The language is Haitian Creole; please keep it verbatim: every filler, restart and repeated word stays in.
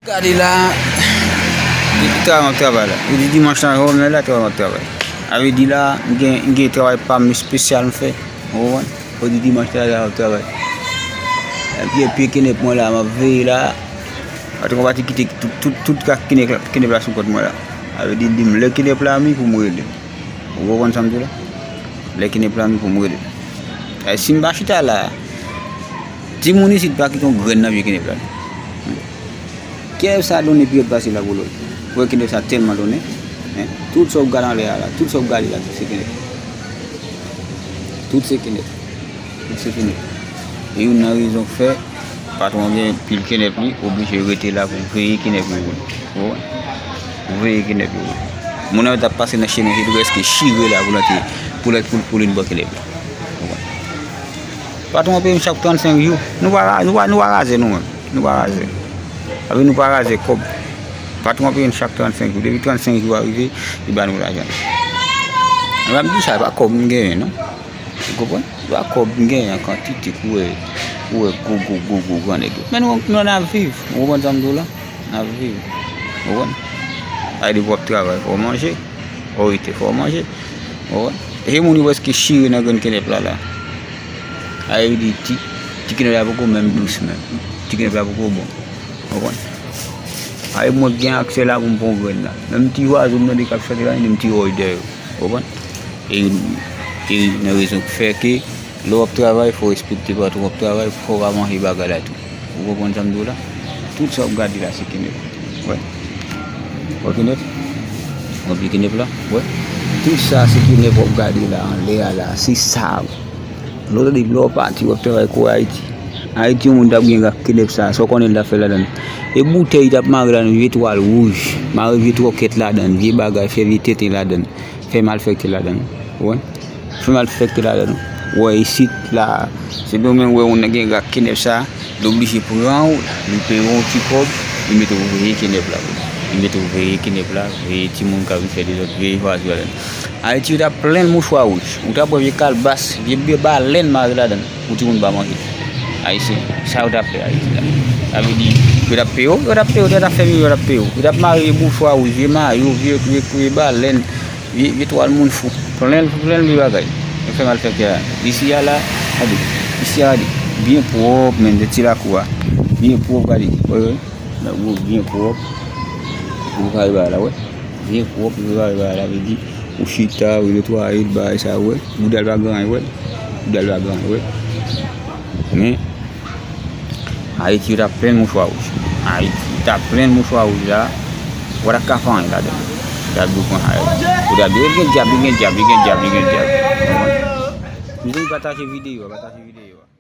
Gade la, travay m ap travay la. Jodi dimanch la, jodi la, travay m ap travay. A vle di la, m gen, m gen travay pa m espesyal m fè. Ou konprann? Jodi dimanch la, travay m ap travay. Epi, pye kenèp mwen la, m ap veye la. Patwon pa t kite tout, tout, tout krak kenèp la, kenèp la sou kont mwen la. A vle di, di m lè kenèp la mi pou m rele. Ou konprann sa m di w la? Lè kenèp la mi pou m rele. E si m pa chita la, timoun isit pa kite yon grenn nan pye kenèp la. Kenèp sa donnen peryòd pase la pou lòt. Ou wè kenèp sa tèlman donnen. Hein? Tout sa w gade anlè a la, tout sa w gade la, tout se kenèp. Tout se kenèp. Tout se kenèp. E youn nan rezon k fè patwon an gen pil kenèp li, oblije rete la pou veye kenèp yo. Ou konprann? Pou veye kenèp yo. Moun nan yo t ap pase nan chemen, se prèske chire la pou l antre, pou l, pou, pou l vin bò kenèp la. Ou konprann? Patwon an peye m chak trannsenk jou. Nou pa, nou pa, nou pa razè nou menm. Nou pa razè. Sa vle di nou pa razè kòb. Patwon an peye n chak trannsenk jou. Depi trannsenk jou a rive, li ba nou lajan. Mwen m di sa, e pa kòb m genyen, non. Ou konprann? E pa kòb m genyen an kantite pou wè, pou wè gwo, gwo, gwo, gwo, gwo nèg yo. Men nou, nou, n ap viv. Ou konprann sa m di w la? N ap viv. Ou konprann? Ay, depi w ap travay, fò w manje. Fò w rete, fò w manje. Ou konprann? E moun yo prèske chire nan grenn kenèp la, la. Ay, di ti, ti kenèp la poko menm dous menm. Ti kenèp la poko bon. Ou konprann? Ay, mwen gen aksè la pou m pran grenn la. Menm ti zwazo m tande k ap chante la, li di m ti wòy dèyè yo. Ou konprann? E, e nan rezon k fè ke lè w ap travay, fò w respekte patwon w ap travay, fò w pa manje bagay la tou. Ou konprann sa m di w la? Tout sa w ap gade la, se kenèp. Wè. Wè kenèp? Wè pye kenèp la? Wè. Tout sa, se kenèp w ap gade la, anlè a la. Se sa. Lè w tande lè w pati, w ap travay kou Ayiti. Ayiti, yon moun t ap gen grenn kenèp sa, sa w konnen l t ap fè ladan l? E boutèy, t ap mare ladan l, vye twal wouj, mare vye twòkèt ladan l, vye bagay, fè vye tenten ladan l, fè malfèktè ladan l. Ou konprann? Fè malfèktè ladan l. Ou wè isit la, se demen w wè yon nèg gen grenn kenèp sa, li oblije pran w, li peye w yon ti kòb, li mete w veye kenèp la. Li mete w veye kenèp la, veye timoun k ap vin fè dezòd, veye vwazen ladan l. Ayiti, yo t ap plen l mouchwa wouj. Ou t ap wè vye kalbas, vye, vye balèn mare ladan l pou timoun pa manje. Ayisyen, sa yo t ap fè Ayiti la. Sa vle di, yo t ap peye w, yo t ap peye w, yo t ap fè miyo, yo t ap peye w. Yo t ap mare vye mouchwa wouj, vye mayo, vye, vye, vye balèn, vye, vye twal moun fou. Plen l, plen l vye bagay. Yo fè malfèktè a. Isi a la, gade. Isi a, gade. Byen pwòp, menm, de ti lakou a. Byen pwòp, gade. Wè, wè. Lakou byen pwòp. Ou ka rive la, wè. Byen pwòp, ou ka rive la, vle di, ou chita, ou netwaye, bagay sa, wè. Bouda l pa gen anyen, wè. Bouda l pa gen anyen, wè. Men, Ayiti, yo t ap plen mouchwa wouj. Ayiti, yo t ap plen mouchwa wouj la. Ou pa t ap ka fè anyen ladan l. Yo t ap dou konsa, yo t ap di, "Gen dyab, gen dyab, gen dyab, gen dyab." Mezanmi, pataje videyo a, pataje videyo a.